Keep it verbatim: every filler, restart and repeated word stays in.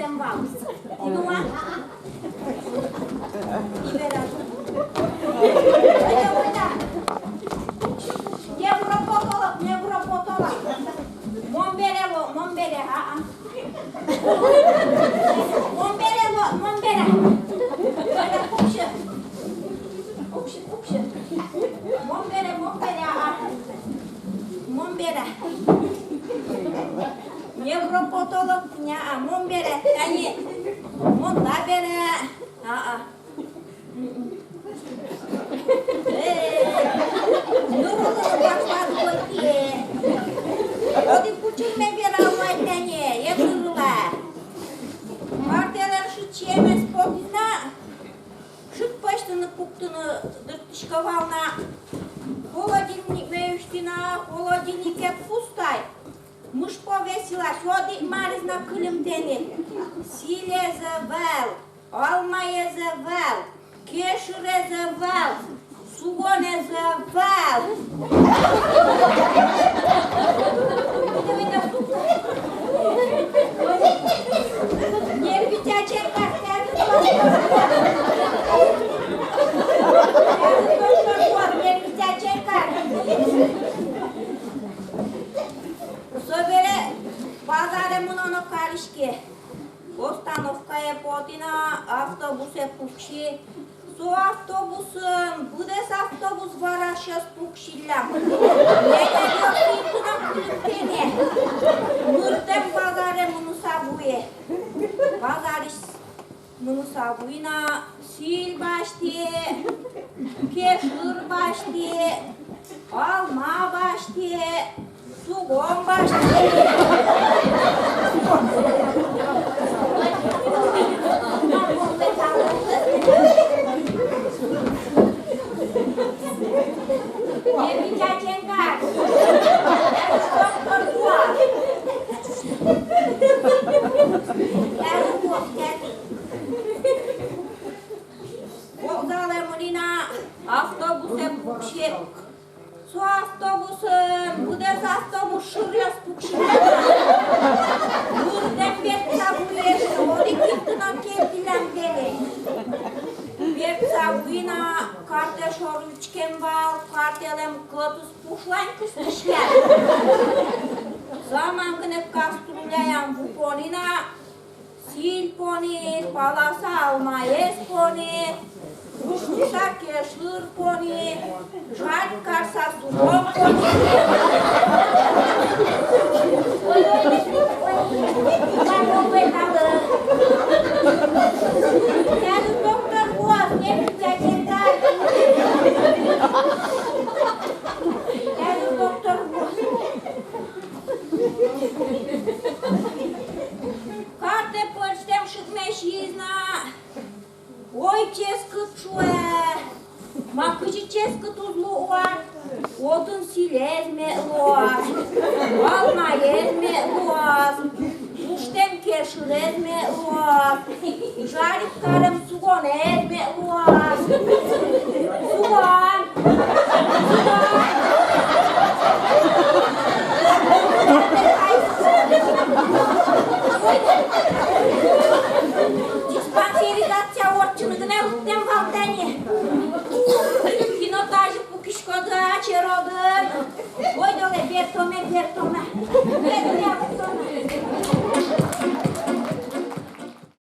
Вал. Тӥ дума? Ибера. Ойда, ойда. Невропатолог, невропатолог. Мон бере ло, мон бере, а-а. Мон бере ло, мон бере. Ойда, пуксьы. Пуксьы, пуксьы. Мон бере, мон бере, а-а. Мон бере. Невропатолог, ня-а, мон бере, тани, мон та бере, а-а. Э, нюрулы вакват гольтӥ. Одӥг учырме вераллай тани, эн нюрулы. Картэлэн шыд сиемез потӥз на, шыд пӧзьтыны, пуктыны дыртӥсько вал на. Холодильникме усьтӥ на, холодильникез пустай. Мышпо весь йылась, одӥг марыз но кыльымтэ ни. Сӥлез ӧвӧл, алмаез ӧвӧл, кешырез ӧвӧл, сугонэз ӧвӧл. Нервитячен картэн. Нервитячен картэн. Собере базаре мыноно кариське. Остановкае потӥ на, автобусэ пукси. Со автобусын быдэс автобус варасьёс пуксиллям. Няньёс интыно кыльымтэ ни. Мырдэм базаре мыныса вуи. Базарысь мыныса вуи на, сӥль басьтӥ, кешыр басьтӥ, алма басьтӥ, сугон басьтӥ. Нервитячен кар. Доктор Куа. Вокзалэ мынӥ на, автобусэ пукси. Со автобусын быдэс автобус шыръёс пуксиллям. Мырдэм берытса вуи, одӥг интыно кельтӥллям гинэ. Берытса вуи на, картэ шоры учкем вал, картэлэн кӧтыз пушлань кыстӥське. Саман гинэ кастрюляям ву понӥ на, сӥль понӥ, паласа алмаез понӥ, куштыса кешыр понӥ, жарить карса сугон понӥ. Доктор Куа, нервитячен кар. Доктор Куа. Картэ пӧльстэм шыкме сииз на. Ой, ческыт, шуэ, ма, кызьы ческыт уз луы уа? Отын сӥлез мед луоз, алмаез мед луоз, куштэм кешырез мед луоз, жарить карем сугонэз мед луоз. Сугон! Диспансеризация ортчыны гинэ лыктэм вал тани. Кино тазьы пукиськоды-а черодын? Ойдолэ, бертоме, бертоме. Бертоме.